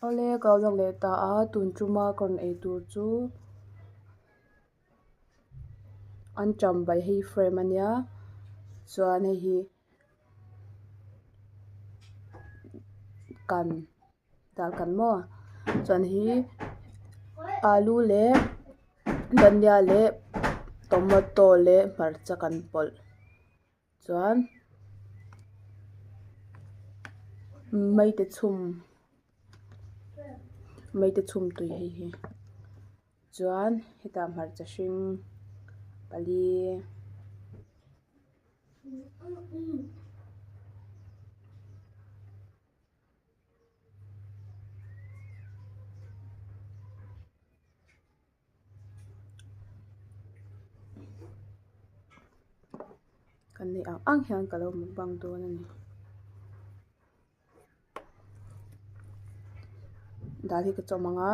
Awle ka lo lang leh ta a tun tuma ka rawn ei tur chu anṭam bai hei frame a nia chuan hei hi kan dal kan maw chuan hi alu leh dhania leh tomato leh hmarcha kan pawlh. Chuan maite chhum maite chhum tui hei hi chuan hetah hmarcha hring pali. Kan neih ang ang hian ka lo mukbang dawn a ni. Dal hi ka chawm ang a.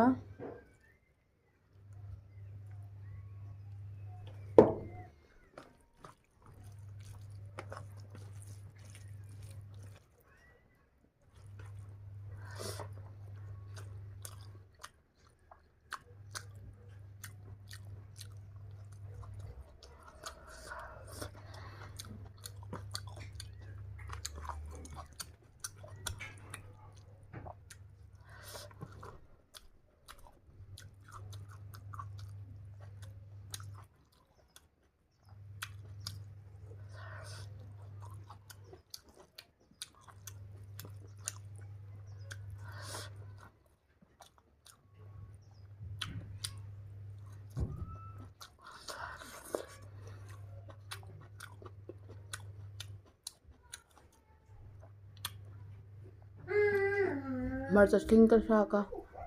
Hmarcha hring ka thlak a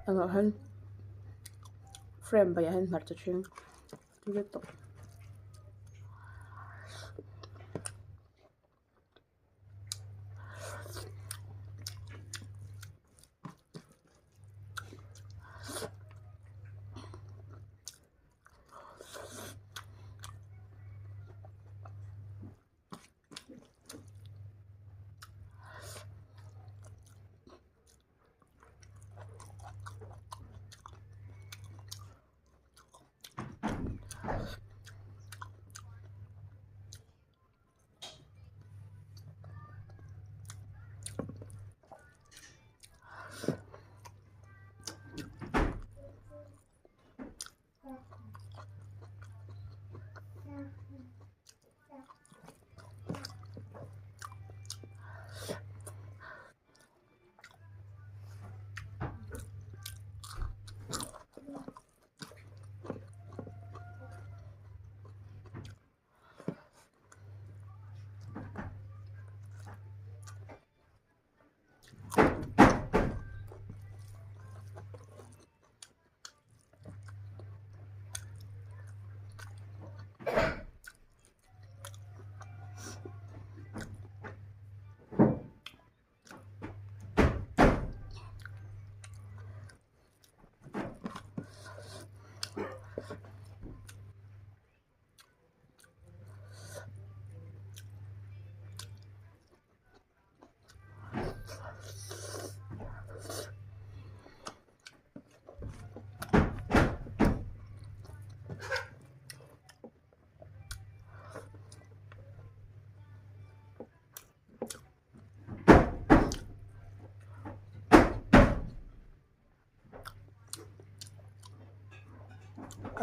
engah hian frame baiah hian hmarcha hring vek tawh.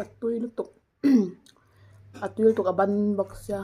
A tui lutuk a tui lutuk a ban bawk sia.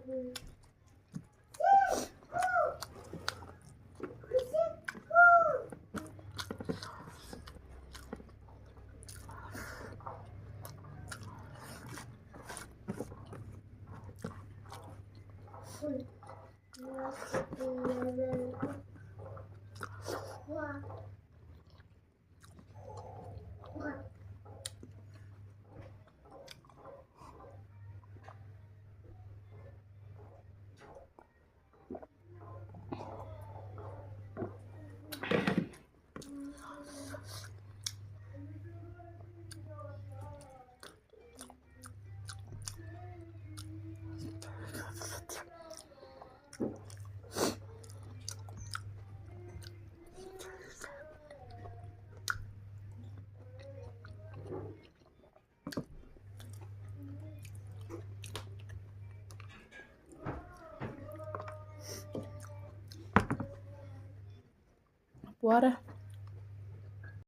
A puar a.